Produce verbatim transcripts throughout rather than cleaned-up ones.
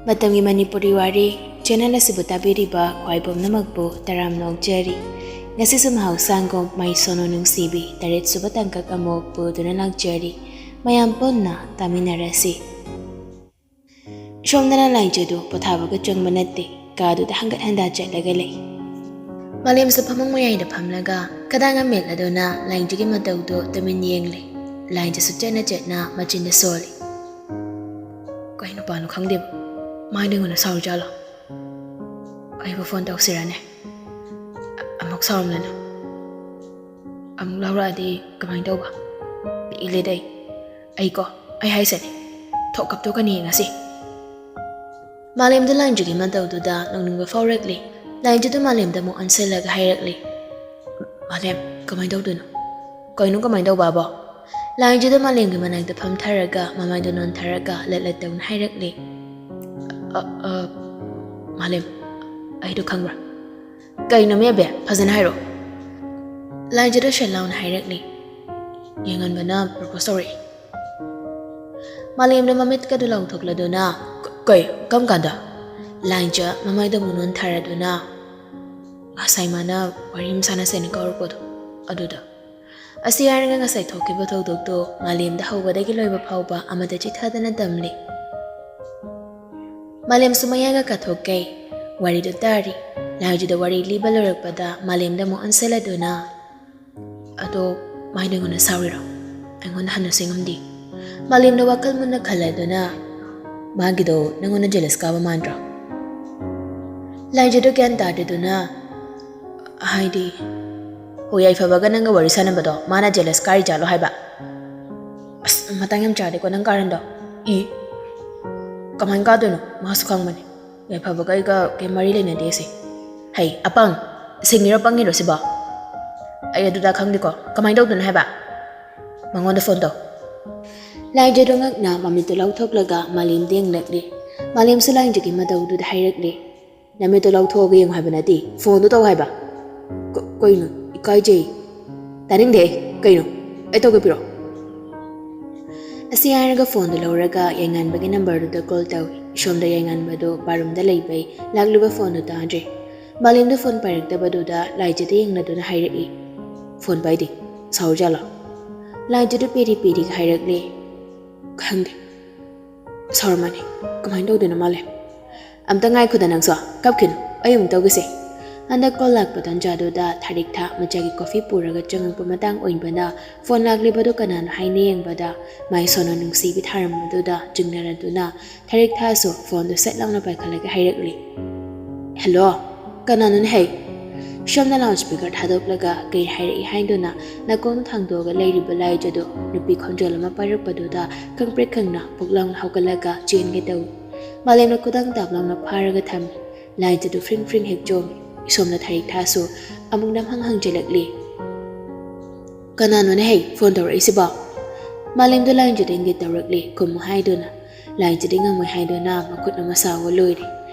ꯃꯇꯝꯒꯤ ꯃꯅꯤꯄꯨꯔꯤ ꯋꯥꯔꯤ ꯆꯦꯅꯦꯜ ꯑꯁꯤꯕꯨ ꯇꯥꯕꯤꯔꯤꯕ ꯈ꯭ꯋꯥꯏ ꯄꯨꯝꯅꯃꯛꯄꯨ ꯇꯔꯥꯝꯅ ꯑꯣꯛꯆꯔꯤ꯫ ꯉꯁꯤꯁꯨ ꯃꯍꯧꯁꯥꯒꯨꯝ ꯃꯥꯏ ꯁꯣꯅꯣ ꯅꯨꯡꯁꯤꯕꯤ ꯇꯔꯦꯠ ꯁꯨꯕ ꯇꯥꯡꯀꯛ ꯑꯃꯨꯛ ꯄꯨꯗꯨꯅ ꯂꯥꯛꯆꯔꯤ꯫ ꯃꯌꯥꯝ ꯄꯨꯟꯅ ꯇꯥꯃꯤꯟꯅꯔꯁꯤ꯫ ꯁꯣꯝꯗꯅ ꯂꯥꯏꯖꯗꯨ ꯄꯣꯊꯥꯕꯒ ꯆꯪꯕ ꯅꯠꯇꯦ, ꯀꯥꯗꯨꯗ ꯍꯪꯒꯠ ꯍꯟꯗꯥ ꯆꯠꯂꯒ ꯂꯩ꯫ ꯃꯥꯂꯦꯝꯁꯨ ꯐꯃꯨꯡ ꯃꯌꯥꯏꯗ ꯐꯝꯂꯒ ꯈꯗꯥꯡ ꯑꯃ ꯃꯦꯠꯂꯗꯨꯅ ꯂꯥꯏꯖꯒꯤ ꯃꯇꯧꯗꯨ ꯇꯨꯃꯤꯟ ꯌꯦꯡꯂꯦ꯫ ꯂꯥꯏꯖꯁꯨ ꯆꯠꯅ ꯆꯠꯅ ꯃꯆꯤꯟꯗ ꯁꯣꯜꯂꯤ꯫ ꯀꯩ ꯅꯨꯄꯥꯅꯣ ꯈꯪꯗꯦꯕ, ꯃꯥꯏꯗ ꯑꯩꯉꯣꯟꯗ ꯁꯥꯎꯔꯤꯖꯥꯠꯂꯣ? ꯑꯩꯕꯨ ꯐꯣꯟ ꯇꯧꯁꯤꯔꯅꯦ? ꯑ-, ꯑꯃꯨꯛ ꯁꯥꯎꯔꯝꯗꯅ ꯑꯃꯨꯛ ꯂꯥꯎꯔꯛꯑꯗꯤ ꯀꯃꯥꯏꯅ ꯇꯧꯕ? ꯄꯤꯛꯏꯂꯦꯗ ꯑꯩ꯫ ꯑꯩꯀꯣ, ꯑꯩ ꯍꯥꯏꯁꯦꯅꯦ, ꯊꯣꯛ ꯀꯞꯊꯣꯛꯀꯅꯤ ꯉꯁꯤ꯫ ꯃꯥꯂꯦꯝꯗ ꯂꯥꯏꯖꯒꯤ ꯃꯇꯧꯗꯨꯗ ꯅꯣꯛꯅꯤꯡꯕ ꯐꯥꯎꯔꯛꯂꯤ꯫ ꯂꯥꯏꯖꯗꯨ ꯃꯥꯂꯦꯝꯗ ꯑꯃꯨꯛ ꯑꯣꯟꯁꯤꯜꯂꯒ ꯍꯥꯏꯔꯛꯂꯤ꯫ ꯃꯥꯂꯦꯝ, ꯀꯃꯥꯏꯅ ꯇꯧꯗꯣꯏꯅꯣ? ꯀꯩꯅꯣ ꯀꯃꯥꯏꯅ ꯇꯧꯕꯕꯣ? ꯂꯥꯏꯖꯗꯨ ꯃꯥꯂꯦꯝꯒꯤ ꯃꯅꯥꯛꯇ ꯐꯝꯊꯔꯒ ꯃꯃꯥꯏꯗꯨ ꯅꯣꯟꯊꯔꯒ ꯂꯠ ꯂꯠ ꯇꯧꯅ ꯍꯥꯏꯔꯛꯂꯤ꯫ "ꯑ, ꯑ, ꯃꯥꯂꯦꯝ, ꯑꯩꯗꯣ ꯈꯪꯕ꯭ꯔꯥ?" "ꯀꯩꯅꯣ ꯃꯦꯕꯦ? ꯐꯖꯅ ꯍꯥꯏꯔꯣ꯫" ꯂꯥꯏꯖꯗꯨ ꯁꯠ ꯂꯥꯎꯅ ꯍꯥꯏꯔꯛꯂꯤ꯫ "ꯌꯦꯡꯍꯟꯕꯅ ꯄ꯭ꯔꯣꯄꯣꯁ ꯇꯧꯔꯛꯏ꯫" ꯃꯥꯂꯦꯝꯅ ꯃꯃꯤꯠꯀꯗꯨ ꯂꯥꯎꯊꯣꯛꯂꯗꯨꯅ, "ꯀ-, ꯀꯩ? ꯀꯔꯝ ꯀꯥꯟꯗ?" ꯂꯥꯏꯖ ꯃꯃꯥꯏꯗ ꯑꯃꯨꯛ ꯅꯣꯟꯊꯔꯗꯨꯅ, "ꯉꯁꯥꯏ ꯃꯥꯅ ꯋꯥꯔꯤ ꯑꯃ ꯁꯥꯟꯅꯁꯦꯅ ꯀꯧꯔꯛꯄꯗꯣ, ꯑꯗꯨꯗ꯫" ꯑꯁꯤ ꯍꯥꯏꯔꯒ ꯉꯁꯥꯏ ꯊꯣꯛꯈꯤꯕ ꯊꯧꯗꯣꯛꯇꯣ ꯃꯥꯂꯦꯝꯗ ꯍꯧꯕꯗꯒꯤ ꯂꯣꯏꯕ ꯐꯥꯎꯕ ꯑꯃꯠꯇ ꯆꯤꯠꯊꯗꯅ ꯇꯝꯂꯤ꯫ ꯃꯥꯂꯦꯝꯁꯨ ꯃꯌꯥꯒ ꯀꯥꯊꯣꯛꯀꯩ ꯋꯥꯔꯤꯗꯨ ꯇꯥꯔꯤ꯫ ꯂꯥꯏꯖꯗ ꯋꯥꯔꯤ ꯂꯤꯕ ꯂꯣꯏꯔꯛꯄꯗ ꯃꯥꯂꯦꯝꯗ ꯑꯃꯨꯛ ꯑꯣꯟꯁꯤꯜꯂꯗꯨꯅ, "ꯑꯗꯣ ꯃꯥꯏꯗꯣ ꯑꯩꯉꯣꯟꯗ ꯁꯥꯎꯔꯤꯔꯣ? ꯑꯩꯉꯣꯟꯗ ꯍꯟꯅ ꯁꯦꯡꯉꯝꯗꯤ?" ꯃꯥꯂꯦꯝꯅ ꯋꯥꯈꯜ ꯃꯨꯟꯅ ꯈꯜꯂꯗꯨꯅ, "ꯃꯥꯒꯤꯗꯣ ꯅꯪꯉꯣꯟꯗ ꯖꯦꯂꯁ ꯀꯥꯕ ꯃꯥꯟꯗ꯭ꯔꯣ?" ꯂꯥꯏꯖꯗꯣ ꯒ꯭ꯌꯥꯟ ꯇꯥꯗꯗꯨꯅ, ꯍꯥꯏꯗꯤ, "ꯍꯣ, ꯌꯥꯏꯐꯕꯒ ꯅꯪꯒ ꯋꯥꯔꯤ ꯁꯥꯟꯅꯕꯗꯣ ꯃꯥꯅ ꯖꯦꯂꯁ ꯀꯥꯔꯤ ꯖꯥꯠꯂꯣ ꯍꯥꯏꯕ?" "ꯑꯁ, ꯃꯇꯥꯡ ꯌꯥꯝ ꯆꯥꯗꯦꯀꯣ ꯅꯪ ꯀꯥꯔꯟꯗꯣ꯫ ꯏ, ꯀꯃꯥꯏꯅ ꯀꯥꯗꯣꯏꯅꯣ? ꯃꯥꯁꯨ ꯈꯪꯕꯅꯦ ꯌꯥꯏꯐꯕꯒ ꯑꯩꯒ ꯀꯩꯝ ꯃꯔꯤ ꯂꯩꯅꯗꯦ ꯁꯤ꯫ ꯍꯩ, ꯑꯄꯪ, ꯁꯤꯡꯉꯤꯔꯣ ꯄꯪꯉꯤꯔꯣ ꯁꯤꯕꯣ? ꯑꯩ ꯑꯗꯨꯗ ꯈꯪꯗꯦꯀꯣ꯫ ꯀꯃꯥꯏꯅ ꯇꯧꯗꯣꯏꯅꯣ ꯍꯥꯏꯕ? ꯃꯉꯣꯟꯗ ꯐꯣꯟ ꯇꯧ꯫" ꯂꯥꯏꯖꯗꯣ ꯉꯛꯅ ꯃꯃꯤꯠꯇꯨ ꯂꯧꯊꯣꯛꯂꯒ ꯃꯥꯂꯦꯝꯗ ꯌꯦꯡꯂꯛꯂꯤ꯫ ꯃꯥꯂꯦꯝꯁꯨ ꯂꯥꯏꯖꯒꯤ ꯃꯇꯧꯗꯨꯗ ꯍꯥꯏꯔꯛꯂꯤ꯫ "ꯅꯃꯤꯠꯇꯣ ꯂꯧꯊꯣꯛꯑꯒ ꯌꯦꯡꯉꯨ ꯍꯥꯏꯕ ꯅꯠꯇꯦ, ꯐꯣꯟꯗꯣ ꯇꯧ ꯍꯥꯏꯕ꯫" "ꯀ-, ꯀꯩꯅꯣ? ꯏꯀꯥꯏꯖꯩ꯫" "ꯇꯥꯅꯤꯡꯗꯦ ꯑꯩ꯫ ꯀꯩꯅꯣ? ꯑꯩ ꯇꯧꯒꯦ ꯄꯤꯔꯛꯑꯣ꯫" ꯑꯁꯤ ꯍꯥꯏꯔꯒ ꯐꯣꯟꯗꯨ ꯂꯧꯔꯒ ꯌꯥꯏꯉꯟꯕꯒꯤ ꯅꯝꯕꯔꯗꯨꯗ ꯀꯣꯜ ꯇꯧꯏ꯫ ꯁꯣꯝꯗ ꯌꯥꯏꯉꯟꯕꯗꯨ ꯕꯥꯔꯨꯝꯗ ꯂꯩꯕꯩ ꯂꯥꯛꯂꯤꯕ ꯐꯣꯟꯗꯨ ꯇꯥꯗ꯭ꯔꯦ꯫ ꯃꯥꯂꯦꯝꯗ ꯐꯣꯟ ꯄꯥꯏꯔꯛꯇꯕꯗꯨꯗ ꯂꯥꯏꯖꯗ ꯌꯦꯡꯂꯗꯨꯅ ꯍꯥꯏꯔꯛꯏ, "ꯐꯣꯟ ꯄꯥꯏꯗꯦ, ꯁꯥꯎꯔꯖꯥꯠꯂꯣ?" ꯂꯥꯏꯖꯗꯨ ꯄꯦꯔꯤ ꯄꯦꯔꯤꯒ ꯍꯥꯏꯔꯛꯂꯦ, "ꯈꯪꯗꯦ, ꯁꯥꯎꯔꯝꯃꯅꯤ꯫ ꯀꯃꯥꯏꯅ ꯇꯧꯗꯣꯏꯅꯣ ꯃꯥꯂꯦꯝ?" "ꯑꯝꯇ ꯉꯥꯏꯈꯣꯗ ꯅꯪꯁꯨ, ꯀꯞꯈꯤꯅꯨ, ꯑꯩ ꯑꯃꯨꯛ ꯇꯧꯒꯦꯁꯦ꯫ ꯍꯟꯗꯛ ꯀꯣꯜ ꯂꯥꯛꯄ ꯇꯟꯖꯥꯗꯨꯗ ꯊꯥꯔꯤꯛ ꯊꯥ ꯃꯆꯥꯒꯤ ꯀꯣꯐꯤ ꯄꯨꯔꯒ ꯆꯪꯉꯛꯄ ꯃꯇꯥꯡ ꯑꯣꯏꯕꯅ ꯐꯣꯟ ꯂꯥꯛꯂꯤꯕꯗꯨ ꯀꯅꯥꯅꯣ ꯍꯥꯏꯅ ꯌꯦꯡꯕꯗ ꯃꯥꯏ ꯁꯣꯟꯅ ꯅꯨꯡꯁꯤꯕꯤ ꯊꯥꯔꯝꯕꯗꯨꯗ ꯆꯤꯡꯅꯔꯗꯨꯅ ꯊꯥꯔꯤꯛ ꯊꯥꯁꯨ ꯐꯣꯟꯗꯨ ꯁꯠ ꯂꯥꯎꯅ ꯄꯥꯏꯈꯠꯂꯒ ꯍꯥꯏꯔꯛꯂꯤ, "ꯍꯦꯜꯂꯣ, ꯀꯅꯥꯅꯣꯅꯦ ꯍꯩ?" ꯁꯣꯝꯗ ꯂꯥꯎꯠ ꯁ꯭ꯄꯤꯀꯔ ꯊꯥꯗꯣꯛꯂꯒ ꯀꯩ ꯍꯥꯏꯔꯛꯏ ꯍꯥꯏꯗꯨꯅ ꯅꯥꯀꯣꯡ ꯊꯥꯡꯗꯣꯛꯑꯒ ꯂꯩꯔꯤꯕ ꯂꯥꯏꯖꯗꯨ ꯅꯨꯄꯤ ꯈꯣꯟꯖꯦꯜ ꯑꯃ ꯄꯥꯏꯔꯛꯄꯗꯨꯗ ꯈꯪꯄ꯭ꯔꯦꯛ ꯈꯪꯅ ꯄꯨꯛ ꯂꯥꯎꯅ ꯍꯧꯒꯠꯂꯒ ꯆꯦꯟꯒꯦ ꯇꯧꯏ꯫ ꯃꯥꯂꯦꯝꯅ ꯈꯨꯗꯥꯡ ꯇꯥꯞ ꯂꯥꯎꯅ ꯐꯥꯔꯒ ꯊꯝꯃꯤ꯫ ꯂꯥꯏꯖꯗꯨ ꯐ꯭ꯔꯤꯡ ꯐ꯭ꯔꯤꯡ ꯍꯦꯛ ꯆꯣꯡꯉꯤ꯫ ꯁꯣꯝꯗ ꯊꯥꯔꯤꯛ ꯊꯥꯁꯨ ꯑꯃꯨꯛ ꯅꯝꯍꯪ ꯍꯪꯖꯤꯜꯂꯛꯂꯤ, "ꯀꯅꯥꯅꯣꯅꯦ ꯍꯩ ꯐꯣꯟ ꯇꯧꯔꯛꯏꯁꯤꯕꯣ?" ꯃꯥꯂꯦꯝꯗ ꯂꯥꯏꯖꯗ ꯏꯪꯒꯤꯠ ꯇꯧꯔꯛꯂꯤ, ꯈꯨꯝꯃꯨ ꯍꯥꯏꯗꯨꯅ꯫ ꯂꯥꯏꯖꯗꯤ ꯉꯝꯃꯣꯏ ꯍꯥꯏꯗꯨꯅ ꯃꯈꯨꯠꯅ ꯃꯁꯥ ꯑꯣꯜꯂꯨꯔꯦ꯫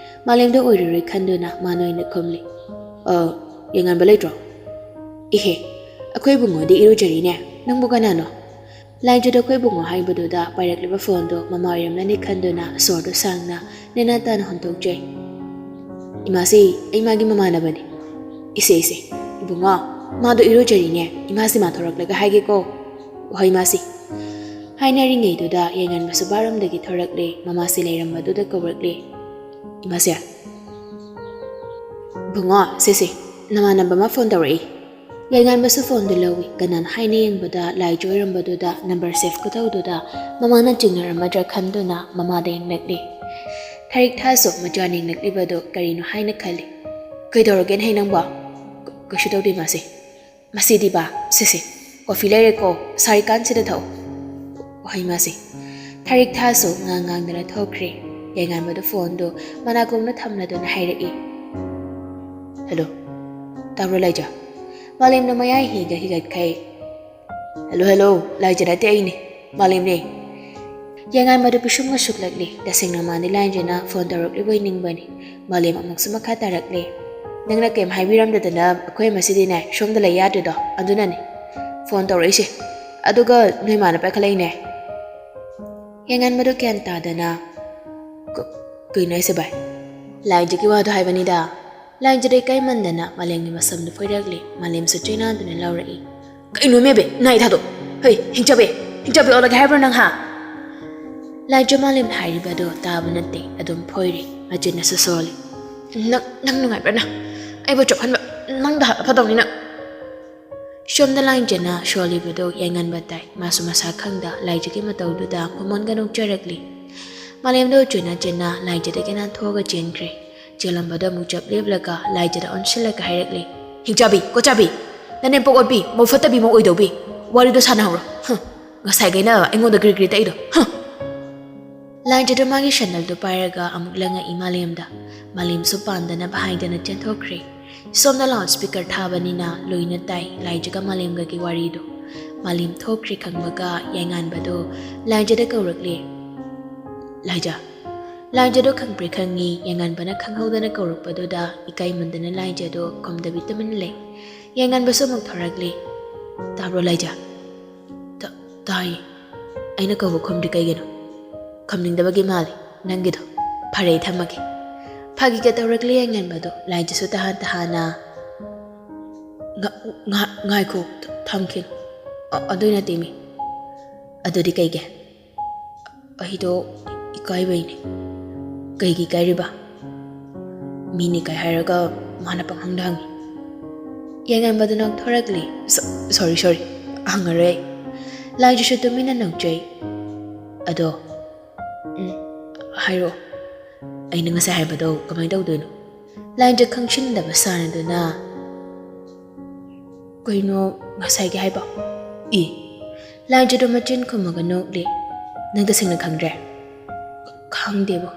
ꯃꯥꯂꯦꯝꯗ ꯑꯣꯏꯔꯔꯣꯏ ꯈꯟꯗꯨꯅ ꯃꯥꯅ ꯑꯣꯏꯅ ꯈꯨꯝꯂꯤ, "ꯑ, ꯌꯦꯡꯉꯟꯕ ꯂꯩꯇ꯭ꯔꯣ?" "ꯏꯍꯦ, ꯑꯩꯈꯣꯏ ꯏꯕꯨꯡꯉꯣꯗꯤ ꯏꯔꯨꯖꯔꯤꯅꯦ, ꯅꯪꯕꯨ ꯀꯅꯥꯅꯣ?" ꯂꯥꯏꯖꯗ ꯑꯩꯈꯣꯏ ꯏꯕꯨꯡꯉꯣ ꯍꯥꯏꯕꯗꯨꯗ ꯄꯥꯏꯔꯛꯂꯤꯕ ꯐꯣꯟꯗꯣ ꯃꯃꯥ ꯑꯣꯏꯔꯝꯂꯅꯤ ꯈꯟꯗꯨꯅ ꯁꯣꯔꯗꯣ ꯁꯥꯡꯅ ꯅꯦꯅꯥ ꯇꯥꯅ ꯍꯣꯟꯗꯣꯛꯆꯩ꯫ "ꯏꯃꯥꯁꯤ ꯑꯩ ꯃꯥꯒꯤ ꯃꯃꯥꯟꯅꯕꯅꯤ꯫ ꯏꯁꯦ, ꯏꯁꯦ, ꯏꯕꯨꯡꯉꯣ, ꯃꯥꯗꯣ ꯏꯔꯨꯖꯔꯤꯅꯦ, ꯏꯃꯥꯁꯤ ꯃꯥ ꯊꯣꯔꯛꯂꯒ ꯍꯥꯏꯒꯦꯀꯣ꯫ ꯍꯣꯏ ꯏꯃꯥꯁꯤ꯫" ꯍꯥꯏꯅꯔꯤꯉꯩꯗꯨꯗ ꯌꯦꯡꯉꯟꯕꯁꯨ ꯕꯥꯔꯣꯝꯗꯒꯤ ꯊꯣꯔꯛꯂꯦ, ꯃꯃꯥꯁꯤ ꯂꯩꯔꯝꯕꯗꯨꯗ ꯀꯧꯔꯛꯂꯦ, "ꯏꯃꯥꯁꯦ꯫" "ꯏꯕꯨꯡꯉꯣ, ꯁꯦ ꯁꯦ, ꯅꯃꯥꯟꯅꯕ ꯑꯃ ꯐꯣꯟ ꯇꯧꯔꯛꯏ꯫" ꯌꯥꯏꯉꯟꯕꯁꯨ ꯐꯣꯟꯗꯨ ꯂꯧꯏ꯫ ꯀꯅꯥꯅ ꯍꯥꯏꯅ ꯌꯦꯡꯕꯗ ꯂꯥꯏꯖ ꯑꯣꯏꯔꯝꯕꯗꯨꯗ ꯅꯝꯕꯔ ꯁꯦꯚ ꯈꯨꯇꯧꯗꯨꯗ ꯃꯃꯥꯅ ꯆꯤꯡꯅꯔꯝꯃꯗ꯭ꯔꯥ ꯈꯟꯗꯨꯅ ꯃꯃꯥꯗ ꯌꯦꯡꯂꯛꯂꯤ꯫ ꯊꯥꯔꯤꯛ ꯊꯥꯁꯨ ꯃꯆꯥꯅ ꯌꯦꯡꯂꯛꯂꯤꯕꯗꯨ ꯀꯔꯤꯅꯣ ꯍꯥꯏꯅ ꯈꯜꯂꯤ꯫ "ꯀꯩꯗꯧꯔꯒꯦꯅꯦ ꯍꯩ ꯅꯪꯕꯣ?" "ꯀ-, ꯀꯩꯁꯨ ꯇꯧꯗꯦ ꯃꯥꯁꯦ꯫" "ꯃꯁꯤꯗꯤꯕ, ꯁꯤꯁꯦ, ꯀꯣꯐꯤ ꯂꯩꯔꯦꯀꯣ, ꯁꯥꯔꯤꯀꯥꯟꯁꯤꯗ ꯊꯛꯎ꯫" "ꯍꯣꯏ ꯃꯥꯁꯦ꯫" ꯊꯥꯔꯤꯛ ꯊꯥꯁꯨ ꯉꯥꯡ ꯉꯥꯡꯗꯅ ꯊꯣꯛꯈ꯭ꯔꯦ꯫ ꯌꯥꯏꯉꯟꯕꯗꯨ ꯐꯣꯟꯗꯨ ꯃꯅꯥꯀꯣꯡꯅ ꯊꯝꯂꯗꯨꯅ ꯍꯥꯏꯔꯛꯏ, "ꯍꯦꯜꯂꯣ, ꯇꯥꯕ꯭ꯔꯣ ꯂꯥꯏꯖ?" ꯃꯥꯂꯦꯝꯅ ꯃꯌꯥꯏ ꯍꯤꯒ ꯍꯤꯒꯠꯈꯩ, "ꯍꯦꯜꯂꯣ, ꯍꯦꯜꯂꯣ, ꯂꯥꯏꯖ ꯅꯠꯇꯦ, ꯑꯩꯅꯦ, ꯃꯥꯂꯦꯝꯅꯦ꯫" ꯌꯥꯏꯉꯟꯕꯗꯨ ꯄꯤꯁꯨꯝꯒ ꯁꯨꯛꯂꯛꯂꯤ꯫ ꯇꯁꯦꯡꯅ ꯃꯥꯗꯤ ꯂꯥꯏꯖꯅ ꯐꯣꯟ ꯇꯧꯔꯛꯂꯤꯕꯣꯏ ꯅꯤꯡꯕꯅꯤ꯫ ꯃꯥꯂꯦꯝ ꯑꯃꯨꯛꯁꯨ ꯃꯈꯥ ꯇꯥꯔꯛꯂꯦ, "ꯅꯪꯅ ꯀꯩꯝ ꯍꯥꯏꯕꯤꯔꯝꯗꯗꯅ ꯑꯩꯈꯣꯏ ꯃꯁꯤꯗꯤꯅꯦ ꯁꯣꯝꯗ ꯂꯩ ꯌꯥꯗ꯭ꯔꯤꯗꯣ, ꯑꯗꯨꯅꯅꯦ ꯐꯣꯟ ꯇꯧꯔꯛꯏꯁꯦ꯫ ꯑꯗꯨꯒ ꯅꯣꯏ ꯃꯥꯅ ꯄꯥꯏꯈꯠꯂꯛꯏꯅꯦ꯫" ꯌꯥꯏꯉꯟꯕꯗꯨ ꯒ꯭ꯌꯥꯟ ꯇꯥꯗꯅ, ꯀꯩꯅꯣ ꯍꯥꯏꯁꯦ ꯚꯥꯏ? ꯂꯥꯏꯖꯒꯤ ꯋꯥꯗꯣ ꯍꯥꯏꯕꯅꯤꯗ꯫ ꯂꯥꯏꯖꯗ ꯏꯀꯥꯏꯃꯟꯗꯅ ꯃꯥꯂꯦꯝꯒꯤ ꯃꯁꯝꯗꯨ ꯐꯣꯏꯔꯛꯂꯦ꯫ ꯃꯥꯂꯦꯝꯁꯨ ꯆꯩꯅꯥꯗꯨꯅ ꯂꯧꯔꯛꯏ꯫ "ꯀꯩꯅꯣꯃꯦ ꯕꯦ, ꯅꯥꯏ ꯊꯥꯗꯣꯛ꯫ ꯍꯩ, ꯍꯤꯡꯆꯥꯕꯤ, ꯍꯤꯡꯆꯥꯕꯤ ꯑꯣꯜꯂꯒꯦ ꯍꯥꯏꯕ꯭ꯔꯣ ꯅꯪ, ꯍꯥ?" ꯂꯥꯏꯖ ꯃꯥꯂꯦꯝꯅ ꯍꯥꯏꯔꯤꯕꯗꯨ ꯇꯥꯕ ꯅꯠꯇꯦ, ꯑꯗꯨꯝ ꯐꯣꯏꯔꯤ꯫ ꯃꯆꯤꯟꯅꯁꯨ ꯁꯣꯜꯂꯤ꯫ "ꯅꯪ, ꯅꯪ ꯅꯨꯡꯉꯥꯏꯕ꯭ꯔꯥ ꯅꯪ? ꯑꯩꯕꯨ ꯆꯣꯞꯍꯟꯕ, ꯅꯪꯗ ꯍꯥꯠꯂ ꯐꯗꯧꯅꯤ ꯅꯪ!" ꯁꯣꯝꯗ ꯂꯥꯏꯖꯅ ꯁꯣꯜꯂꯤꯕꯗꯨ ꯌꯥꯏꯉꯟꯕ ꯇꯥꯏ꯫ ꯃꯥꯁꯨ ꯃꯁꯥ ꯈꯪꯗ ꯂꯥꯏꯖꯒꯤ ꯃꯇꯧꯗꯨꯗ ꯃꯃꯣꯟꯒ ꯅꯣꯛꯆꯔꯛꯂꯤ꯫ ꯃꯥꯂꯦꯝꯗꯣ ꯆꯦꯟꯅ ꯆꯦꯟꯅ ꯂꯥꯏꯖꯗꯒꯤ ꯅꯥꯟꯊꯣꯛꯑꯒ ꯆꯦꯟꯈ꯭ꯔꯦ꯫ ꯆꯦꯜꯂꯝꯕꯗꯣ ꯑꯃꯨꯛ ꯆꯞ ꯂꯦꯞꯂꯒ ꯂꯥꯏꯖꯗ ꯑꯣꯟꯁꯤꯜꯂꯒ ꯍꯥꯏꯔꯛꯂꯤ, "ꯍꯤꯡꯆꯥꯕꯤ, ꯀꯣꯠꯆꯥꯕꯤ, ꯅꯅꯦꯝꯄꯣꯛ ꯑꯣꯠꯄꯤ, ꯃꯧ ꯐꯠꯇꯕꯤ, ꯃꯧ ꯑꯣꯏꯗꯧꯕꯤ, ꯋꯥꯔꯤꯗꯣ ꯁꯥꯟꯅꯍꯧꯔꯣ꯫ ꯍ, ꯉꯁꯥꯏꯈꯩꯅ ꯑꯩꯉꯣꯟꯗ ꯒ꯭ꯔꯤ ꯒ꯭ꯔꯤ ꯇꯛꯏꯗꯣ, ꯍ!" ꯂꯥꯏꯖꯗ ꯃꯥꯒꯤ ꯁꯦꯟꯗꯜꯗꯨ ꯄꯥꯏꯔꯒ ꯑꯃꯨꯛ ꯂꯪꯉꯛꯏ ꯃꯥꯂꯦꯝꯗ꯫ ꯃꯥꯂꯦꯝꯁꯨ ꯄꯥꯟꯗꯅꯕ ꯍꯥꯏꯗꯅ ꯆꯦꯟꯊꯣꯛꯈ꯭ꯔꯦ꯫ ꯁꯣꯝꯗ ꯂꯥꯎꯠ ꯁ꯭ꯄꯤꯀꯔ ꯊꯥꯕꯅꯤꯅ ꯂꯣꯏꯅ ꯇꯥꯏ ꯂꯥꯏꯖꯒ ꯃꯥꯂꯦꯝꯒꯒꯤ ꯋꯥꯔꯤꯗꯣ꯫ ꯃꯥꯂꯦꯝ ꯊꯣꯛꯈ꯭ꯔꯦ ꯈꯪꯕꯒ ꯌꯥꯏꯉꯥꯟꯕꯗꯣ ꯂꯥꯏꯖꯗ ꯀꯧꯔꯛꯂꯦ꯫ "ꯂꯥꯏꯖ, ꯂꯥꯏꯖꯗꯣ ꯈꯪꯕ꯭ꯔꯦ ꯈꯪꯉꯤ, ꯌꯥꯏꯉꯟꯕꯅ ꯈꯪꯍꯧꯗꯅ ꯀꯧꯔꯛꯄꯗꯨꯗ ꯏꯀꯥꯏꯃꯟꯗꯅ ꯂꯥꯏꯖꯗꯣ ꯈꯨꯝꯗꯕꯤ ꯇꯨꯃꯤꯟꯅ ꯂꯩ꯫ ꯌꯥꯏꯉꯟꯕꯁꯨ ꯑꯃꯨꯛ ꯊꯣꯔꯛꯂꯦ꯫ "ꯇꯥꯕ꯭ꯔꯣ ꯂꯥꯏꯖ?" "ꯇ-, ꯇꯥꯏꯌꯦ꯫ ꯑꯩꯅ ꯀꯧꯕ ꯈꯨꯝꯗ꯭ꯔꯤ ꯀꯩꯒꯤꯅꯣ? ꯈꯨꯝꯅꯤꯡꯗꯕꯒꯤ ꯃꯥꯜꯂꯤ ꯅꯪꯒꯤꯗꯣ꯫ ꯐꯔꯦ, ꯑꯩ ꯊꯝꯃꯒꯦ꯫" ꯐꯥꯒꯤꯒ ꯇꯧꯔꯛꯂꯦ ꯌꯥꯏꯉꯟꯕꯗꯣ꯫ ꯂꯥꯏꯖꯁꯨ ꯇꯍꯥꯟ ꯇꯍꯥꯟꯅ, "ꯉ-, ꯉ-, ꯉꯥꯏꯈꯣ, ꯊ-, ꯊꯝꯈꯤꯅꯨ꯫ ꯑ-, ꯑꯗꯨꯏ ꯅꯠꯇꯦ ꯃꯤ꯫ ꯑꯗꯨꯗꯤ ꯀꯩꯒꯤ?" "ꯑꯩꯗꯣ ꯏꯀꯥꯏꯕꯩꯅꯦ꯫" "ꯀꯩꯒꯤ ꯏꯀꯥꯏꯔꯤꯕ? ꯃꯤꯅ ꯏꯀꯥꯏ ꯍꯥꯏꯔꯒ ꯃꯥꯅ ꯄꯪꯍꯪꯗ ꯍꯪꯉꯤ꯫" ꯌꯥꯏꯉꯟꯕꯗꯨ ꯅꯣꯛꯊꯣꯔꯛꯂꯤ꯫ "ꯁꯣ-, ꯁꯣꯔꯤ, ꯁꯣꯔꯤ, ꯍꯪꯉꯔꯣꯏ ꯑꯩ꯫" ꯂꯥꯏꯖꯁꯨ ꯇꯨꯃꯤꯟꯅ ꯅꯣꯛꯆꯩ꯫ "ꯑꯗꯣ, ꯎꯝ, ꯍꯥꯏꯔꯛꯑꯣ꯫ ꯑꯩꯅ ꯉꯁꯥꯏ ꯍꯥꯏꯕꯗꯣ ꯀꯃꯥꯏꯅ ꯇꯧꯗꯣꯏꯅꯣ?" ꯂꯥꯏꯖ ꯈꯪꯁꯤꯟꯗꯕ ꯁꯥꯟꯅꯗꯨꯅ, "ꯀꯩꯅꯣ ꯉꯁꯥꯏꯒꯤ ꯍꯥꯏꯕ?" "ꯏ!" ꯂꯥꯏꯖꯗꯣ ꯃꯆꯤꯟ ꯈꯨꯝꯃꯒ ꯅꯣꯛꯂꯤ꯫ "ꯅꯪ ꯇꯁꯦꯡꯅ ꯈꯪꯗ꯭ꯔꯦ?" "ꯈ-, ꯈꯪꯗꯦꯕꯣ꯫"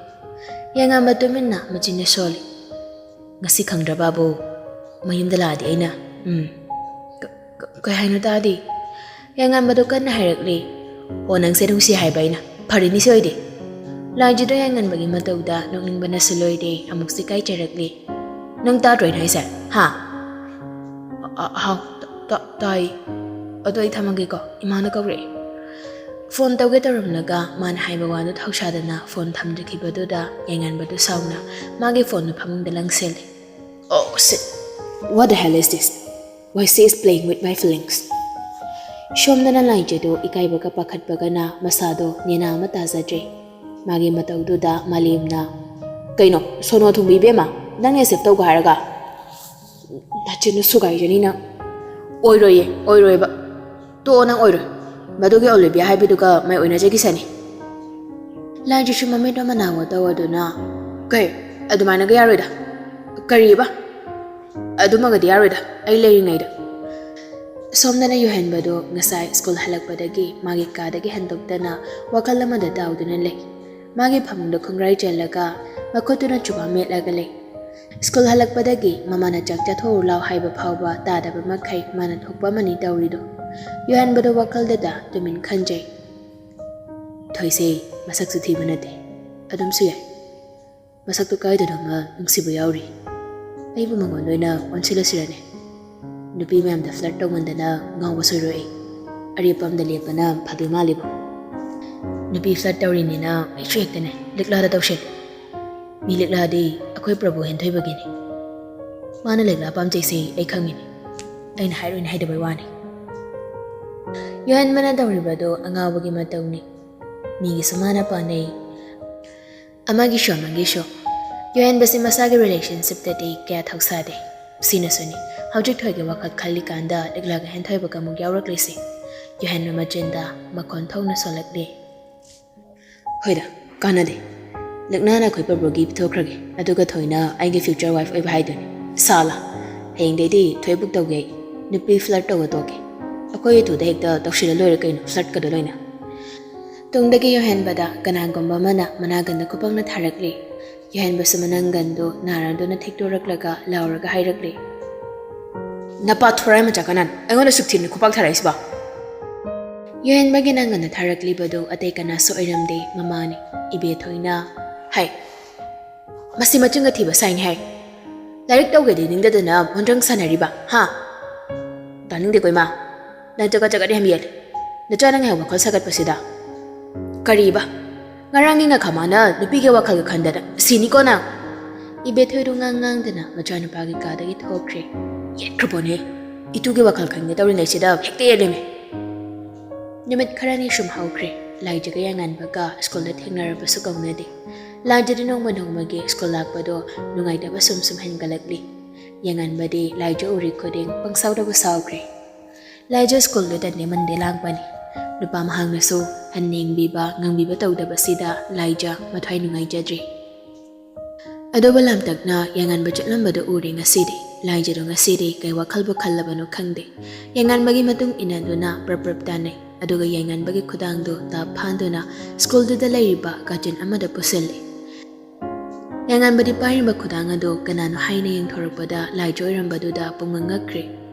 ꯌꯥꯏꯉꯟꯕ ꯇꯨꯃꯤꯟꯅ ꯃꯆꯤꯟꯅ ꯁꯣꯜꯂꯤ꯫ "ꯉꯁꯤ ꯈꯪꯗ꯭ꯔꯕꯕꯨ? ꯃꯌꯨꯝꯗ ꯂꯥꯛꯑꯗꯤ ꯑꯩꯅ, ꯎꯝ, ꯀ-, ꯀ-, ꯀꯩ ꯍꯥꯏꯅꯣ ꯇꯥꯗꯦ?" ꯌꯥꯏꯉꯟꯕꯗꯣ ꯀꯟꯅ ꯍꯥꯏꯔꯛꯂꯤ꯫ "ꯑꯣ, ꯅꯪꯁꯦ ꯅꯨꯡꯁꯤ ꯍꯥꯏꯕ ꯑꯩꯅ꯫ ꯐꯔꯦꯅꯦ ꯁꯤ ꯑꯣꯏꯗꯤ꯫" ꯂꯥꯏꯖꯗꯣ ꯌꯥꯏꯉꯟꯕꯒꯤ ꯃꯇꯧꯗ ꯅꯣꯛꯅꯤꯡꯕꯅꯁꯨ ꯂꯣꯏꯔꯦ꯫ ꯑꯃꯨꯛꯁꯨ ꯏꯀꯥꯏꯖꯔꯛꯂꯤ꯫ "ꯅꯪ ꯇꯥꯗ꯭ꯔꯣ ꯑꯩꯅ ꯍꯥꯏꯁꯦ? ꯍꯥ?" "ꯑ-, ꯑ-, ꯍꯥꯎ, ꯇ-, ꯇ-, ꯇꯥꯏ꯫ ꯑꯗꯣ ꯑꯩ ꯊꯝꯃꯒꯦꯀꯣ, ꯏꯃꯥꯅ ꯀꯧꯔꯛꯑꯦ꯫" ꯐꯣꯟ ꯇꯧꯒꯦ ꯇꯧꯔꯝꯂꯒ ꯃꯥꯅ ꯍꯥꯏꯕ ꯋꯥꯗꯨ ꯊꯧꯁꯥꯗꯅ ꯐꯣꯟ ꯊꯝꯖꯈꯤꯕꯗꯨꯗ ꯌꯥꯏꯉꯟꯕꯗꯨ ꯁꯥꯎꯅ ꯃꯥꯒꯤ ꯐꯣꯟꯗꯨ ꯐꯃꯨꯡꯗ ꯂꯪꯁꯤꯜꯂꯤ꯫ Oh shit! What the hell is this? Why she is playing with my feelings? ꯁꯣꯝꯗꯅ ꯂꯥꯏꯖꯗꯨ ꯏꯀꯥꯏꯕꯒ ꯄꯥꯈꯠꯄꯒꯅ ꯃꯁꯥꯗꯣ ꯅꯦꯅꯥ ꯑꯃ ꯇꯥꯖꯗ꯭ꯔꯦ꯫ ꯃꯥꯒꯤ ꯃꯇꯧꯗꯨꯗ ꯃꯥꯂꯦꯝꯅ, "ꯀꯩꯅꯣ, ꯁꯣꯅꯣ ꯊꯨꯡꯕꯤ ꯏꯕꯦꯝꯃ, ꯅꯪꯅ accept ꯇꯧꯒꯦ ꯍꯥꯏꯔꯒ? ꯅꯆꯤꯟꯗꯨ ꯁꯨꯒꯥꯏꯖꯅꯤ ꯅꯪ꯫ ꯑꯣꯏꯔꯣꯏꯌꯦ, ꯑꯣꯏꯔꯣꯏꯕ꯫ ꯇꯣꯛꯑꯣ, ꯅꯪ ꯑꯣꯏꯔꯣꯏ꯫ ꯃꯗꯨꯒꯤ ꯑꯣꯂꯤꯕꯤꯌꯥ ꯍꯥꯏꯕꯤꯗꯨꯒ ꯃꯥꯏ ꯑꯣꯏꯅꯖꯈꯤꯁꯅꯤ꯫" ꯂꯥꯏꯖꯁꯨ ꯃꯃꯤꯠ ꯑꯃ ꯅꯥꯡꯕ ꯇꯧꯗꯨꯅ, "ꯀꯩ? ꯑꯗꯨꯃꯥꯏꯅꯒ ꯌꯥꯔꯣꯏꯗ꯫ ꯀꯔꯤꯕ? ꯑꯗꯨꯃꯒꯗꯤ ꯌꯥꯔꯣꯏꯗ, ꯑꯩ ꯂꯩꯔꯤꯉꯩꯗ꯫" ꯁꯣꯝꯗꯅ ꯌꯨꯍꯦꯟꯕꯗꯣ ꯉꯁꯥꯏ ꯁ꯭ꯀꯨꯜ ꯍꯜꯂꯛꯄꯗꯒꯤ ꯃꯥꯒꯤ ꯀꯥꯗꯒꯤ ꯍꯟꯗꯣꯛꯇꯅ ꯋꯥꯈꯜ ꯑꯃꯗ ꯇꯥꯎꯗꯨꯅ ꯂꯩ꯫ ꯃꯥꯒꯤ ꯐꯃꯨꯡꯗ ꯈꯣꯡꯒ꯭ꯔꯥꯏ ꯆꯜꯂꯒ ꯃꯈꯨꯠꯇꯨꯅ ꯆꯨꯕꯥ ꯃꯦꯠꯂꯒ ꯂꯩ꯫ ꯁ꯭ꯀꯨꯜ ꯍꯜꯂꯛꯄꯗꯒꯤ ꯃꯃꯥꯅ "ꯆꯥꯛ ꯆꯥꯊꯣꯛꯎꯔꯨ ꯂꯥꯎ" ꯍꯥꯏꯕ ꯐꯥꯎꯕ ꯇꯥꯗꯕ ꯃꯈꯩ ꯃꯥꯅ ꯊꯣꯛꯄ ꯑꯃꯅꯤ ꯇꯧꯔꯤꯗꯣ꯫ ꯌꯨꯍꯦꯟꯕꯗꯣ ꯋꯥꯈꯜꯗꯗ ꯇꯨꯃꯤꯟ ꯈꯟꯖꯩ꯫ "ꯊꯣꯏꯁꯦ ꯃꯁꯛꯁꯨ ꯊꯤꯕ ꯅꯠꯇꯦ, ꯑꯗꯨꯝꯁꯨ ꯌꯥꯏ꯫ ꯃꯁꯛꯇꯨ ꯀꯥꯏꯗꯅꯣꯃ ꯅꯨꯡꯁꯤꯕ ꯌꯥꯎꯔꯤ꯫ ꯑꯩꯕꯨ ꯃꯉꯣꯟꯗ ꯑꯣꯏꯅ ꯑꯣꯟꯁꯤꯜꯂꯁꯤꯔꯅꯦ? ꯅꯨꯄꯤ ꯃꯌꯥꯝꯗ flirt ꯇꯧꯃꯟꯗꯅ ꯉꯥꯎꯕ ꯁꯣꯏꯔꯣꯏ ꯑꯩ꯫ ꯑꯔꯦꯞꯄ ꯑꯝꯗ ꯂꯦꯞꯄꯅ ꯐꯗꯣꯏ ꯃꯥꯜꯂꯤꯕꯣ꯫ ꯅꯨꯄꯤ flirt ꯇꯧꯔꯤꯅꯤꯅ ꯑꯩꯁꯨ ꯍꯦꯛꯇꯅꯦ ꯂꯤꯛꯂꯥꯗ ꯇꯧꯁꯤꯜꯂꯤ꯫ ꯃꯤ ꯂꯤꯛꯂꯥꯗꯤ ꯑꯩꯈꯣꯏ ꯄ꯭ꯔꯚꯨ ꯍꯦꯟꯊꯣꯏꯕꯒꯤꯅꯤ꯫ ꯃꯥꯅ ꯂꯤꯛꯂꯥ ꯄꯥꯝꯖꯩꯁꯦ ꯑꯩ ꯈꯪꯉꯤꯅꯦ꯫ ꯑꯩꯅ ꯍꯥꯏꯔꯣꯏꯅ ꯍꯥꯏꯗꯕꯩ ꯋꯥꯅꯤ꯫" ꯌꯨꯍꯦꯟꯕꯅ ꯇꯧꯔꯤꯕꯗꯨ ꯑꯉꯥꯎꯕꯒꯤ ꯃꯇꯧꯅꯤ꯫ ꯃꯤꯒꯤꯁꯨ ꯃꯥꯅ ꯄꯥꯟꯅꯩ, ꯑꯃꯒꯤꯁꯨ ꯑꯃꯒꯤꯁꯨ꯫ ꯌꯨꯍꯦꯟꯕꯁꯤ ꯃꯁꯥꯒꯤ relationshipꯇꯗꯤ ꯀꯌꯥ ꯊꯧꯁꯥꯗꯦ꯫ ꯁꯤꯅꯁꯨꯅꯤ ꯍꯧꯖꯤꯛ ꯊꯣꯏꯒꯤ ꯋꯥꯈꯜ ꯈꯜꯂꯤꯀꯥꯟꯗ ꯂꯤꯛꯂꯥꯒ ꯍꯦꯟꯊꯣꯏꯕꯒ ꯑꯃꯨꯛ ꯌꯥꯎꯔꯛꯂꯤꯁꯦ꯫ ꯌꯨꯍꯦꯟꯕ ꯃꯆꯤꯟꯗ ꯃꯈꯣꯟ ꯊꯣꯛꯅ ꯁꯣꯜꯂꯛꯂꯤ꯫ "ꯍꯣꯏꯗ, ꯀꯥꯟꯅꯗꯦ꯫ ꯂꯤꯛꯂꯥꯅ ꯑꯩꯈꯣꯏ ꯄ꯭ꯔꯚꯨꯒꯤ ꯄꯤꯊꯣꯛꯈ꯭ꯔꯒꯦ, ꯑꯗꯨꯒ ꯊꯣꯏꯅ ꯑꯩꯒꯤ future wife ꯑꯣꯏꯕ ꯍꯥꯏꯗꯨꯅꯤ꯫ ꯁꯥꯂꯥ, ꯍꯌꯦꯡꯗꯩꯗꯤ ꯊꯣꯏ book ꯇꯧꯒꯦ ꯑꯩ꯫ ꯅꯨꯄꯤ flirt ꯇꯧꯕ ꯇꯣꯛꯀꯦ꯫ ꯑꯩꯈꯣꯏ ꯑꯗꯨꯗ ꯍꯦꯛꯇ ꯇꯧꯁꯤꯜꯂ ꯂꯣꯏꯔꯦ ꯀꯩꯅꯣ, flirtꯀꯗꯣ ꯂꯣꯏꯅ꯫" ꯇꯨꯡꯗꯒꯤ ꯌꯨꯍꯦꯟꯕꯗ ꯀꯅꯥꯒꯨꯝꯕ ꯑꯃꯅ ꯃꯅꯥꯒꯟꯗ ꯈꯨꯄꯥꯛꯅ ꯊꯥꯔꯛꯂꯤ꯫ ꯌꯨꯍꯦꯟꯕꯁꯨ ꯃꯅꯥꯒꯟꯗꯨ ꯅꯥꯔꯗꯨꯅ ꯊꯦꯛꯇꯣꯔꯛꯂꯒ ꯂꯥꯎꯔꯒ ꯍꯥꯏꯔꯛꯂꯤ, "ꯅꯄꯥ ꯊꯣꯔꯥꯏ ꯃꯆꯥ ꯀꯅꯥꯅ ꯑꯩꯉꯣꯟꯗ ꯁꯨꯛ ꯊꯤꯅ ꯈꯨꯄꯥꯛ ꯊꯥꯔꯛꯏꯁꯤꯕꯣ?" ꯌꯨꯍꯦꯟꯕꯒꯤ ꯅꯥꯒꯟꯗ ꯊꯥꯔꯛꯂꯤꯕꯗꯨ ꯑꯇꯩ ꯀꯅꯥꯁꯨ ꯑꯣꯏꯔꯝꯗꯦ, ꯃꯃꯥꯅꯤ꯫ ꯏꯕꯦꯊꯣꯏꯅ, "ꯍꯩ, ꯃꯁꯤ ꯃꯆꯤꯟꯒ ꯊꯤꯕ ꯁꯥꯏꯅꯦ ꯍꯥꯏ꯫ ꯂꯥꯏꯔꯤꯛ ꯇꯧꯒꯦꯗꯤ ꯅꯤꯡꯗꯗꯅ ꯃꯣꯟꯗ꯭ꯔꯪ ꯁꯥꯟꯅꯔꯤꯕ, ꯍꯥ? ꯇꯥꯅꯤꯡꯗꯦꯀꯣ ꯏꯃꯥ, ꯅꯪ ꯆꯒꯠ ꯆꯒꯠ ꯌꯥꯝ ꯌꯦꯜꯂꯦ꯫ ꯅꯆꯥꯅ ꯉꯥꯏꯍꯥꯛ ꯋꯥꯈꯜ ꯁꯥꯒꯠꯄꯁꯤꯗ꯫ ꯀꯔꯤꯕ? ꯉꯔꯥꯡꯒꯤ ꯉꯥꯈꯥꯃꯥꯅ ꯅꯨꯄꯤꯒꯤ ꯋꯥꯈꯜꯒ ꯈꯟꯗꯅ ꯁꯤꯅꯤꯀꯣ ꯅꯪ꯫ ꯏꯕꯦꯊꯣꯏꯗꯨ ꯉꯥꯡ ꯉꯥꯡꯗꯅ ꯃꯆꯥꯅꯨꯄꯥꯒꯤ ꯀꯥꯗꯒꯤ ꯊꯣꯛꯈ꯭ꯔꯦ꯫ ꯌꯦꯠꯈ꯭ꯔꯕꯣꯅꯦ꯫ ꯏꯇꯨꯒꯤ ꯋꯥꯈꯜ ꯈꯟꯒꯦ ꯇꯧꯔꯤꯉꯩꯁꯤꯗ ꯍꯦꯛꯇ ꯌꯦꯠꯂꯦꯃꯦ꯫ ꯅꯨꯃꯤꯠ ꯈꯔꯅꯤ ꯁꯨꯝ ꯍꯧꯈ꯭ꯔꯦ꯫ ꯂꯥꯏꯖꯒ ꯌꯥꯏꯉꯟꯕꯒ ꯁ꯭ꯀꯨꯜꯗ ꯊꯦꯡꯅꯔꯕꯁꯨ ꯀꯧꯅꯗꯦ꯫ ꯂꯥꯏꯖꯗꯤ ꯅꯣꯡꯃ ꯅꯣꯡꯃꯒꯤ ꯁ꯭ꯀꯨꯜ ꯂꯥꯛꯄꯗꯣ ꯅꯨꯡꯉꯥꯏꯇꯕ ꯁꯨꯝ ꯁꯨꯝ ꯍꯦꯟꯒꯠꯂꯛꯂꯤ꯫ ꯌꯥꯏꯉꯟꯕꯗꯤ ꯂꯥꯏꯖ ꯎꯔꯤ ꯈꯨꯗꯤꯡ ꯄꯪꯁꯥꯎꯗꯕꯨ ꯁꯥꯎꯈ꯭ꯔꯦ꯫ ꯂꯥꯏꯖ ꯁ꯭ꯀꯨꯜꯗꯨꯗ ꯅꯦꯃꯟꯗꯦ ꯂꯥꯡꯕꯅꯤ꯫ ꯅꯨꯄꯥ ꯃꯍꯥꯛꯅꯁꯨ ꯍꯟꯅ ꯌꯦꯡꯕꯤꯕ, ꯉꯥꯡꯕꯤꯕ ꯇꯧꯗꯕꯁꯤꯗ ꯂꯥꯏꯖ ꯃꯊ꯭ꯋꯥꯏ ꯅꯨꯡꯉꯥꯏꯖꯗ꯭ꯔꯤ꯫ ꯑꯗꯨꯕꯨ ꯂꯥꯝꯇꯛꯅ ꯌꯥꯏꯉꯟꯕ ꯆꯠꯂꯝꯕꯗꯨ ꯎꯔꯦ ꯉꯁꯤꯗꯤ꯫ ꯂꯥꯏꯖꯗꯣ ꯉꯁꯤꯗꯤ ꯀꯩ ꯋꯥꯈꯜꯕꯨ ꯈꯜꯂꯕꯅꯣ ꯈꯪꯗꯦ꯫ ꯌꯥꯏꯉꯟꯕꯒꯤ ꯃꯇꯨꯡ ꯏꯟꯅꯗꯨꯅ ꯄ꯭ꯔꯞ ꯄ꯭ꯔꯞ ꯇꯥꯟꯅꯩ꯫ ꯑꯗꯨꯒ ꯌꯥꯏꯉꯟꯕꯒꯤ ꯈꯨꯗꯥꯡꯗꯨ ꯇꯥꯞ ꯐꯥꯟꯗꯨꯅ ꯁ꯭ꯀꯨꯜꯗꯨꯗ ꯂꯩꯔꯤꯕ ꯀꯥꯆꯤꯟ ꯑꯃꯗ ꯄꯨꯁꯤꯜꯂꯤ꯫ ꯌꯥꯏꯉꯟꯕꯗꯤ ꯄꯥꯏꯔꯤꯕ ꯈꯨꯗꯥꯡ ꯑꯗꯨ ꯀꯅꯥꯅꯣ ꯍꯥꯏꯅ ꯌꯦꯡꯊꯣꯔꯛꯄꯗ ꯂꯥꯏꯖ ꯑꯣꯏꯔꯝꯕꯗꯨꯗ ꯄꯨꯡꯉꯛ ꯉꯛꯈ꯭ꯔꯦ꯫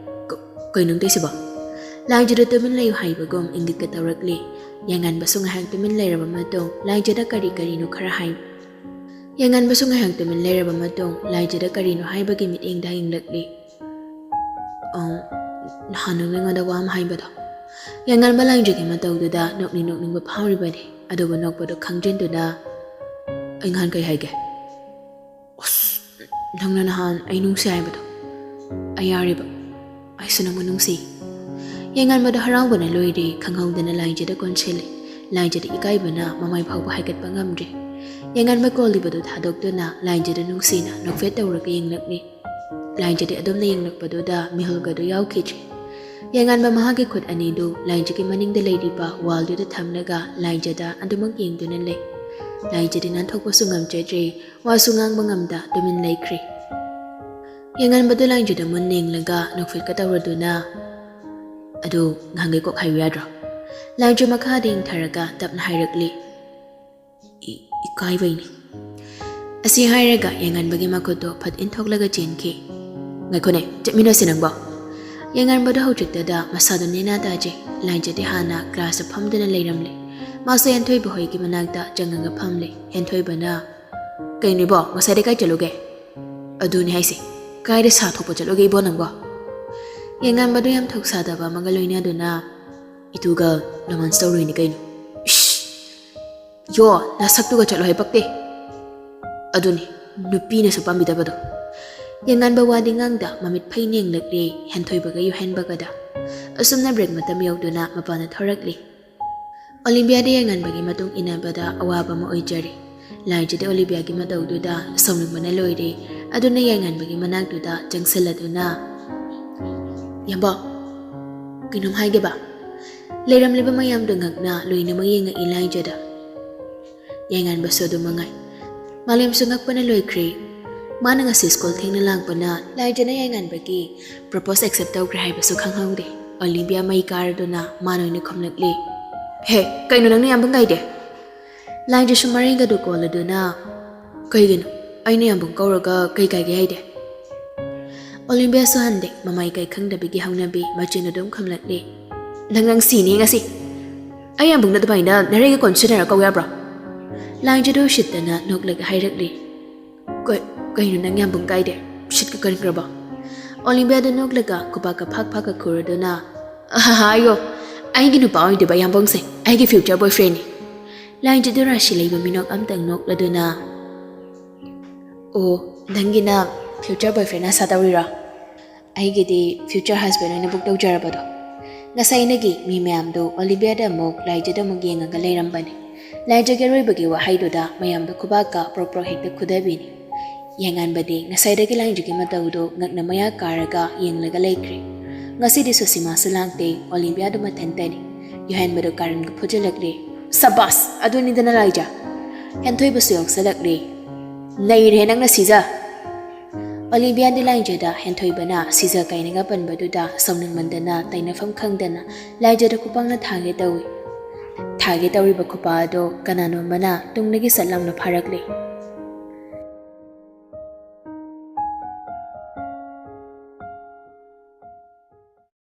ꯀ-, ꯀꯩꯅꯣ ꯇꯧꯏꯁꯤꯕꯣ? ꯂꯥꯏꯖꯗ ꯇꯨꯃꯤꯟ ꯂꯩꯌꯨ ꯍꯥꯏꯕꯒꯨꯝ ꯏꯪꯒꯤꯠꯀ ꯇꯧꯔꯛꯂꯤ꯫ ꯌꯥꯏꯉꯟꯕꯁꯨ ꯉꯥꯏꯍꯥꯛ ꯇꯨꯃꯤꯟ ꯂꯩꯔꯕ ꯃꯇꯨꯡ ꯂꯥꯏꯖꯗ ꯀꯔꯤ ꯀꯔꯤꯅꯣ ꯈꯔ ꯍꯥꯏ꯫ ꯌꯥꯏꯉꯟꯕꯁꯨ ꯉꯥꯏꯍꯥꯛ ꯇꯨꯃꯤꯟ ꯂꯩꯔꯕ ꯃꯇꯨꯡ ꯂꯥꯏꯖꯗ ꯀꯔꯤꯅꯣ ꯍꯥꯏꯕꯒꯤ ꯃꯤꯠꯌꯦꯡꯗ ꯌꯦꯡꯂꯛꯂꯤ꯫ "ꯑ, ꯅꯍꯥꯟ ꯅꯪꯅ ꯑꯩꯉꯣꯟꯗ ꯋꯥ ꯑꯃ ꯍꯥꯏꯕꯗꯣ?" ꯌꯥꯏꯉꯟꯕ ꯂꯥꯏꯖꯒꯤ ꯃꯇꯧꯗꯨꯗ ꯅꯣꯛꯅꯤꯡ ꯅꯣꯛꯅꯤꯡꯕ ꯐꯥꯎꯔꯤꯕꯅꯤ꯫ ꯑꯗꯨꯕꯨ ꯅꯣꯛꯄꯗꯨ ꯈꯪꯖꯤꯟꯗꯨꯅ, "ꯑꯩ ꯅꯍꯥꯟ ꯀꯩ ꯍꯥꯏꯒꯦ?" "ꯑꯁ, ꯅꯪꯅ ꯅꯍꯥꯟ ꯑꯩ ꯅꯨꯡꯁꯤ ꯍꯥꯏꯕꯗꯣ꯫ ꯑꯩ ꯌꯥꯔꯤꯕ꯫ ꯑꯩꯁꯨ ꯅꯪꯕꯨ ꯅꯨꯡꯁꯤ꯫" ꯌꯥꯏꯉꯟꯕꯗꯣ ꯍꯔꯥꯎꯕꯅ ꯂꯣꯏꯔꯦ꯫ ꯈꯪꯍꯧꯗꯅ ꯂꯥꯏꯖꯗ ꯀꯣꯟꯁꯤꯜꯂꯤ꯫ ꯂꯥꯏꯖꯗ ꯏꯀꯥꯏꯕꯅ ꯃꯃꯥꯏ ꯐꯥꯎꯕ ꯍꯥꯏꯒꯠꯄ ꯉꯝꯗ꯭ꯔꯦ꯫ ꯌꯥꯏꯉꯟꯕ ꯀꯣꯜꯂꯤꯕꯗꯨ ꯊꯥꯗꯣꯛꯇꯨꯅ ꯂꯥꯏꯖꯗ ꯅꯨꯡꯁꯤꯅ ꯅꯣꯛꯐꯦꯠ ꯇꯧꯔꯒ ꯌꯦꯡꯂꯛꯂꯤ꯫ ꯂꯥꯏꯖꯗꯤ ꯑꯗꯨꯝꯅ ꯌꯦꯡꯂꯛꯄꯗꯨꯗ ꯃꯤꯍꯨꯜꯒꯗꯨ ꯌꯥꯎꯈꯤꯗ꯭ꯔꯦ꯫ ꯌꯥꯏꯉꯟꯕ ꯃꯍꯥꯛꯀꯤ ꯈꯨꯠ ꯑꯅꯤꯗꯨ ꯂꯥꯏꯖꯒꯤ ꯃꯅꯤꯡꯗ ꯂꯩꯔꯤꯕ ꯋꯥꯜꯗꯨꯗ ꯊꯝꯂꯒ ꯂꯥꯏꯖꯗ ꯑꯗꯨꯃꯛ ꯌꯦꯡꯗꯨꯅ ꯂꯩ꯫ ꯂꯥꯏꯖꯗꯤ ꯅꯥꯟꯊꯣꯛꯄꯁꯨ ꯉꯝꯖꯗ꯭ꯔꯦ, ꯋꯥꯁꯨ ꯉꯥꯡꯕ ꯉꯝꯗ ꯇꯨꯃꯤꯟ ꯂꯩꯈ꯭ꯔꯦ꯫ ꯌꯥꯏꯉꯟꯕꯗꯨ ꯂꯥꯏꯖꯗ ꯃꯨꯟꯅ ꯌꯦꯡꯂꯒ ꯅꯣꯛꯐꯦꯠꯀ ꯇꯧꯔꯗꯨꯅ, "ꯑꯗꯨ ꯉꯍꯥꯟꯒꯩ ꯀꯣꯛ ꯍꯥꯏꯌꯨ ꯌꯥꯗ꯭ꯔꯣ?" ꯂꯥꯏꯖ ꯃꯈꯥꯗ ꯌꯦꯡꯊꯔꯒ ꯇꯞꯅ ꯍꯥꯏꯔꯛꯂꯤ, "ꯏ-, ꯏꯀꯥꯏꯕꯩꯅꯤ꯫" ꯑꯁꯤ ꯍꯥꯏꯔꯒ ꯌꯥꯏꯉꯟꯕꯒꯤ ꯃꯈꯨꯠꯇꯣ ꯐꯠ ꯏꯟꯊꯣꯛꯂꯒ ꯆꯦꯟꯈꯤ꯫ "ꯉꯥꯏꯈꯣꯅꯦ, ꯆꯠꯃꯤꯟꯅꯁꯤ ꯅꯪꯕꯣ꯫" ꯌꯥꯏꯉꯟꯕꯗꯣ ꯍꯧꯖꯤꯛꯇꯗ ꯃꯁꯥꯗꯣ ꯅꯦꯅꯥ ꯇꯥꯖꯩ꯫ ꯂꯥꯏꯖꯗꯤ ꯍꯥꯟꯅ ꯀ꯭ꯂꯥꯁꯇ ꯐꯝꯗꯨꯅ ꯂꯩꯔꯝꯂꯦ꯫ ꯃꯥꯁꯨ ꯍꯦꯟꯊꯣꯏꯕ ꯍꯣꯏꯒꯤ ꯃꯅꯥꯛꯇ ꯆꯪꯉꯒ ꯐꯝꯂꯦ꯫ ꯍꯦꯟꯊꯣꯏꯕꯅ, "ꯀꯩꯅꯣ ꯏꯕꯣ, ꯉꯁꯥꯏꯗꯩ ꯀꯥꯏ ꯆꯠꯂꯨꯒꯦ?" "ꯑꯗꯨꯅꯤ ꯍꯥꯏꯁꯦ, ꯀꯥꯏꯗ ꯁꯥ ꯊꯣꯛꯄ ꯆꯠꯂꯨꯒꯦ ꯏꯕꯣ ꯅꯪꯕꯣ?" ꯌꯥꯏꯉꯟꯕꯗꯣ ꯌꯥꯝ ꯊꯧꯁꯥꯗꯕ ꯑꯃꯒ ꯂꯣꯏꯅꯗꯨꯅ, ꯑꯗꯨꯒ ꯔꯣꯃꯥꯟꯁ ꯇꯧꯔꯨꯏꯅꯤ ꯀꯩꯅꯣ꯫ ꯏꯁ! ꯌꯣ, ꯅꯁꯛꯇꯨꯒ ꯆꯠꯂꯣ ꯍꯥꯏ ꯄꯛꯇꯦ꯫ ꯑꯗꯨꯅꯤ, ꯅꯨꯄꯤꯅꯁꯨ ꯄꯥꯝꯕꯤꯗꯕꯗꯣ꯫ ꯌꯥꯏꯉꯟꯕ ꯋꯥꯗꯤ ꯉꯥꯡꯗ ꯃꯃꯤꯠ ꯐꯩꯅ ꯌꯦꯡꯂꯛꯂꯤ ꯍꯦꯟꯊꯣꯏꯕꯒ ꯌꯨꯍꯦꯟꯕꯒꯗ꯫ ꯑꯁꯨꯝꯅ ꯕ꯭ꯔꯦꯛ ꯃꯇꯝ ꯌꯧꯗꯨꯅ ꯃꯄꯥꯟꯗ ꯊꯣꯔꯛꯂꯤ꯫ ꯑꯣꯂꯤꯝꯕꯤꯌꯥꯗ ꯌꯥꯏꯉꯟꯕꯒꯤ ꯃꯇꯨꯡ ꯏꯟꯅꯕꯗ ꯑꯋꯥꯕ ꯑꯃ ꯑꯣꯏꯖꯔꯦ꯫ ꯂꯥꯏꯖꯗꯤ ꯑꯣꯂꯤꯝꯕꯤꯌꯥꯒꯤ ꯃꯇꯧꯗꯨꯗ ꯁꯥꯎꯅꯤꯡꯕꯅ ꯂꯣꯏꯔꯦ꯫ ꯑꯗꯨꯅ ꯌꯥꯏꯉꯟꯕꯒꯤ ꯃꯅꯥꯛꯇꯨꯗ ꯆꯪꯁꯤꯜꯂꯗꯨꯅ, "ꯌꯥꯝꯕꯣ, ꯀꯩꯅꯣꯝ ꯍꯥꯏꯒꯦꯕ?" ꯂꯩꯔꯝꯂꯤꯕ ꯃꯌꯥꯝꯗꯨ ꯉꯛꯅ ꯂꯣꯏꯅꯃꯛ ꯌꯦꯡꯉꯛꯏ ꯂꯥꯏꯖꯗ꯫ ꯌꯥꯏꯉꯟꯕꯁꯨ ꯑꯗꯨ ꯃꯉꯥꯏ꯫ ꯃꯥꯂꯦꯝꯁꯨ ꯉꯛꯄꯅ ꯂꯣꯏꯈ꯭ꯔꯦ꯫ ꯃꯥꯅ ꯉꯁꯤ ꯁ꯭ꯀꯨꯜ ꯊꯦꯡꯅ ꯂꯥꯛꯄꯅ ꯂꯥꯏꯖꯅ ꯌꯥꯏꯉꯟꯕꯒꯤ ꯄ꯭ꯔꯄꯣꯁ ꯑꯦꯛꯁꯦꯞ ꯇꯧꯈ꯭ꯔꯦ ꯍꯥꯏꯕꯁꯨ ꯈꯪꯍꯧꯗꯦ꯫ ꯑꯣꯂꯤꯝꯕꯤꯌꯥ ꯃꯩ ꯀꯥꯔꯗꯨꯅ ꯃꯥꯅ ꯑꯣꯏꯅ ꯈꯨꯝꯂꯛꯂꯤ, "ꯍꯦ, ꯀꯩꯅꯣ ꯅꯪꯅ ꯌꯥꯝꯕꯨꯡ ꯀꯥꯏꯗꯦ?" ꯂꯥꯏꯖꯁꯨ ꯃꯔꯩꯒꯗꯨ ꯀꯣꯜꯂꯗꯨꯅ, "ꯀꯩꯒꯤꯅꯣ? ꯑꯩꯅ ꯌꯥꯝꯕꯨꯡ ꯀꯧꯔꯒ ꯀꯩ ꯀꯥꯏꯒꯦ ꯍꯥꯏꯗꯦ?" ꯑꯣꯂꯤꯝꯕꯤꯌꯥꯁꯨ ꯍꯟꯗꯦ, ꯃꯃꯥꯏ ꯀꯥꯏ ꯈꯪꯗꯕꯤꯒꯤ ꯍꯧꯅꯕꯤ ꯃꯆꯤꯟ ꯑꯗꯨꯝ ꯈꯨꯝꯂꯛꯂꯤ, "ꯅꯪ, ꯅꯪ ꯁꯤꯅꯤ ꯉꯁꯤ꯫ ꯑꯩ ꯌꯥꯝꯕꯨꯡꯅ ꯑꯗꯨꯃꯥꯏꯅ ꯅꯔꯩꯒ ꯀꯣꯟꯁꯤꯟꯅꯔ ꯀꯧ ꯌꯥꯕ꯭ꯔꯣ?" ꯂꯥꯏꯖꯗꯣ ꯎꯁꯤꯠꯇꯅ ꯅꯣꯛꯂꯒ ꯍꯥꯏꯔꯛꯂꯤ, "ꯀꯩ-, ꯀꯩꯅꯣ ꯅꯪ ꯌꯥꯝꯕꯨꯡ ꯀꯥꯏꯗꯦ? ꯎꯁꯤꯠꯀ ꯀꯟꯈ꯭ꯔꯕꯣ?" ꯑꯣꯂꯤꯝꯕꯤꯌꯥꯗ ꯅꯣꯛꯂꯒ ꯈꯨꯄꯥꯛꯀ ꯐꯥꯛ ꯐꯥꯛꯀ ꯈꯨꯔꯗꯨꯅ, "ꯑꯍꯥꯍꯥ, ꯑꯌꯣ, ꯑꯩꯒꯤ ꯅꯨꯄꯥ ꯑꯣꯏꯗꯣꯏꯕ ꯌꯥꯝꯕꯨꯡꯁꯦ, ꯑꯩꯒꯤ ꯐ꯭ꯌꯨꯆꯔ ꯕꯣꯏꯐ꯭ꯔꯦꯟꯅꯤ꯫" ꯂꯥꯏꯖꯗꯣ ꯔꯥꯁꯤ ꯂꯩꯕ ꯃꯤꯅꯣꯛ ꯑꯝꯇꯪ ꯅꯣꯛꯂꯗꯨꯅ, "ꯑꯣ, ꯅꯪꯒꯤꯅ ꯐ꯭ꯌꯨꯆꯔ ꯕꯣꯏꯐ꯭ꯔꯦꯟ ꯑꯁꯥ ꯇꯧꯔꯤꯔꯣ? ꯑꯩꯒꯤꯗꯤ ꯐ꯭ꯌꯨꯆꯔ ꯍꯁꯕꯦꯟ ꯑꯣꯏꯅ ꯕꯨꯛ ꯇꯧꯖꯔꯕꯗꯣ꯫" ꯉꯁꯥꯏꯅꯒꯤ ꯃꯤ ꯃꯌꯥꯝꯗꯨ ꯑꯣꯂꯤꯝꯕꯤꯌꯥꯗ ꯑꯃꯨꯛ ꯂꯥꯏꯖꯗ ꯑꯃꯨꯛ ꯌꯦꯡꯉꯒ ꯂꯩꯔꯝꯕꯅꯤ꯫ ꯂꯥꯏꯖꯒꯤ ꯑꯔꯣꯏꯕꯒꯤ ꯋꯥꯍꯩꯗꯨꯗ ꯃꯌꯥꯝꯗꯨ ꯈꯨꯕꯥꯛꯀ ꯄ꯭ꯔꯣꯛ ꯄ꯭ꯔꯣꯛ ꯍꯦꯛꯇ ꯈꯨꯗꯕꯤꯅꯤ꯫ ꯌꯥꯏꯉꯟꯕꯗꯤ ꯉꯁꯥꯏꯗꯒꯤ ꯂꯥꯏꯖꯒꯤ ꯃꯇꯧꯗꯨ ꯉꯛꯅ ꯃꯌꯥ ꯀꯥꯔꯒ ꯌꯦꯡꯂꯒ ꯂꯩꯈ꯭ꯔꯦ꯫ ꯉꯁꯤꯗꯤ ꯁꯨꯁꯤꯃꯥꯁꯨ ꯂꯥꯛꯇꯦ, ꯑꯣꯂꯤꯝꯕꯤꯌꯥꯗꯨ ꯃꯊꯟꯇꯅꯤ꯫ ꯌꯨꯍꯦꯟꯕꯗꯨ ꯀꯥꯔꯟꯒ ꯐꯨꯖꯤꯜꯂꯛꯂꯦ, "ꯁꯕꯥꯁ! ꯑꯗꯨꯅꯤꯗꯅ ꯂꯥꯏꯖ!" ꯍꯦꯟꯊꯣꯏꯕꯁꯨ ꯌꯥꯎꯁꯜꯂꯛꯂꯦ, "ꯅꯩꯔꯦ ꯅꯪꯅ ꯁꯤꯖ!" ꯑꯣꯂꯤꯝꯕꯤꯌꯥꯗꯤ ꯂꯥꯏꯖꯗ ꯍꯦꯟꯊꯣꯏꯕꯅ ꯁꯤꯖ ꯀꯥꯏꯅꯒ ꯄꯟꯕꯗꯨꯗ ꯁꯥꯎꯅꯤꯡꯃꯟꯗꯅ ꯇꯩꯅꯐꯝ ꯈꯪꯗꯅ ꯂꯥꯏꯖꯗ ꯈꯨꯄꯥꯛꯅ ꯊꯥꯒꯦ ꯇꯧꯏ꯫ ꯊꯥꯒꯦ ꯇꯧꯔꯤꯕ ꯈꯨꯄꯥꯛ ꯑꯗꯣ ꯀꯅꯥꯅꯣ ꯑꯃꯅ ꯇꯨꯡꯗꯒꯤ ꯁꯠ ꯂꯥꯎꯅ ꯐꯥꯔꯛꯂꯦ꯫